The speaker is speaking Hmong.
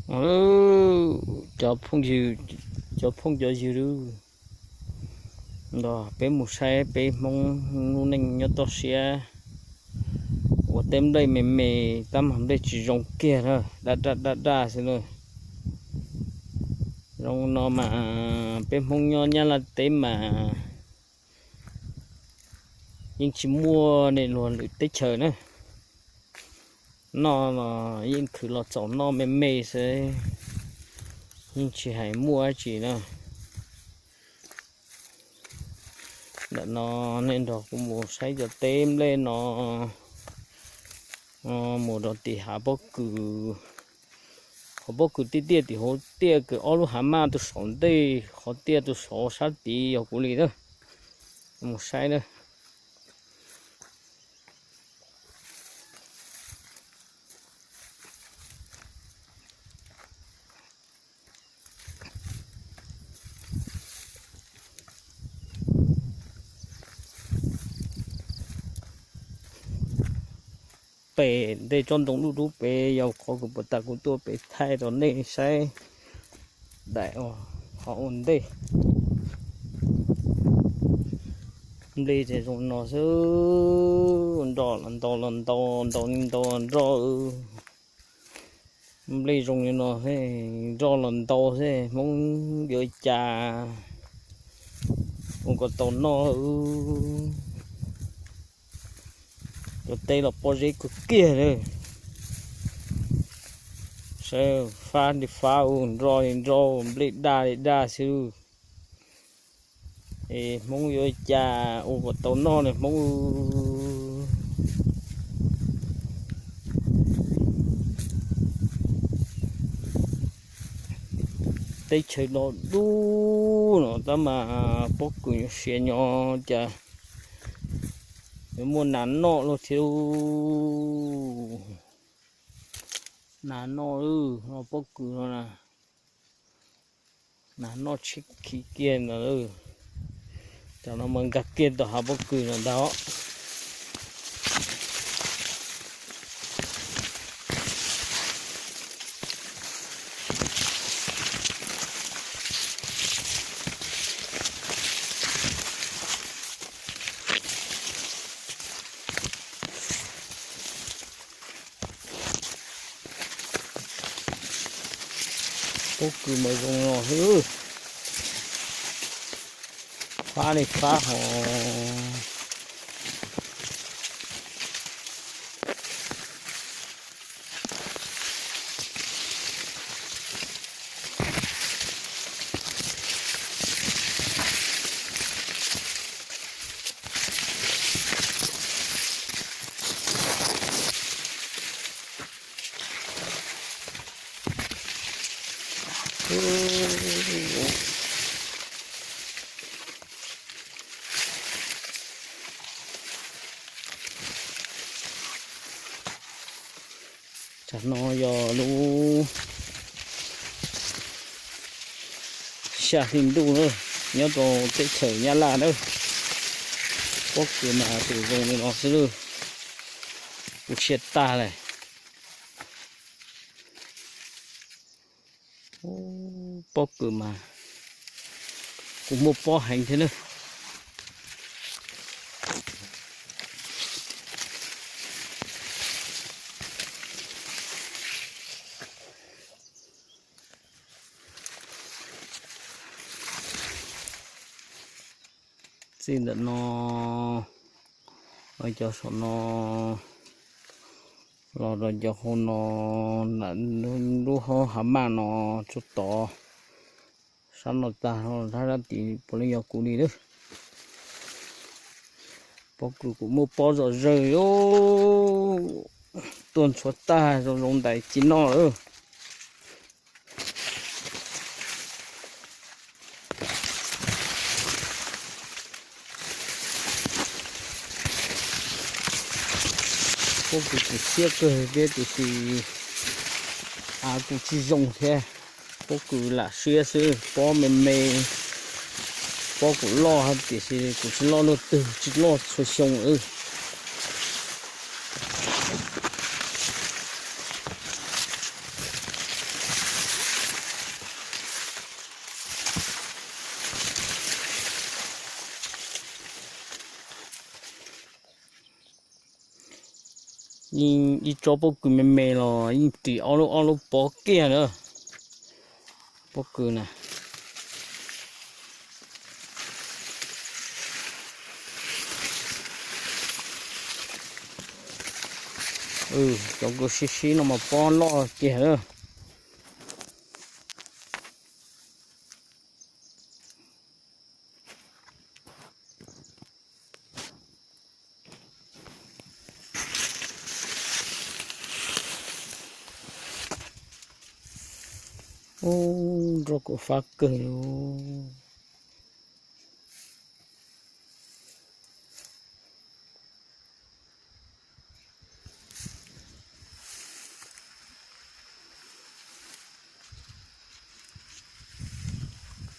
Cov phooj ywg, cov phooj cov ywg, peb mus saib peb Hmoob lub neej nyob toj siab ua teb nplej me me, tab mas nplej tsis zoo kiag na, daj daj daj daj xwb na. Zoo no mas peb Hmoob nyob Nyab Laj teb mas yeej tsis muaj nej luag lwm teb chaws na. Noj los yeej khwv los txaus noj me me xwb, yeej tsis hais muaj dab tsi na. Ntawm no nej nrog kuv mus saib cov teb nplej no, mus rau tim hav pob kws. Qhov pob kws tiaj tiaj tim hauv tiaj kws ob lub hav maj tus saum ntej, qhov tiaj tus saud sab tid yog kuv li na. Mus saib na. Pem ntej tsob ntoo dub dub pem yog qhov kws puag ta kuv tuaj pem thaij rau nej saib daim qhov ua ntej. Nplej ces zoo no xwb, nroj los ntau los ntau, ntau li ntau nroj. Nplej zoo li no xwb, nroj los ntau xwb, Hmoob yuav cas ua kom tau noj. Cov teb los pob zeb kawg kiag na. Saib fab li fab, nroj li nroj, nplej daj li daj xwb. Es Hmoob yuav cas ua kom tau noj ne Hmoob. Teb chaws no dub no tab mas pob kws nyuam siav nyo cas yuav muaj nas noj luaj thiab. Nas noj, pob kws no na. Nas noj tsheb khiv kiag ntawd. Cov no mas nkag kiag tom hav pob kws no ntag. Pob kws mas zoo no xwb. Fab li fab hos. Tsam no yog lub xya hli ntuj na, nyob rau teb chaws Nyab Laj na. Pob kws mas tus zoo li no xwb, kuv siab tag lawm. Pob kws mas kuv muaj pob heev thiab na. Txij ntawm no, cov saum no los rau cov hauv no, lub hav maj no tsuj tod, sab no tag, sab tid puav leej yog kuv li lawm. Pob kws kuv muaj pob zom zaws, tuaj ntshuav tag zoo zoo ntais tsis noj lawm. Pob kws kuv siab kawg thiab tiam sis av kuv tsis zoo thiab. Pob kws lam siab xwb, pob me me, pob kuv loj tiam sis kuv tsis loj luaj twg, tsis loj txhua xyoo lawm. Yeej ib tsob pob kws me me los yeej ris ob lub ob lub pob kiag na. Pob kws na. Cov kws sib sib no mas pob loj kiag na. Ub, nroj kuj fab kawg li.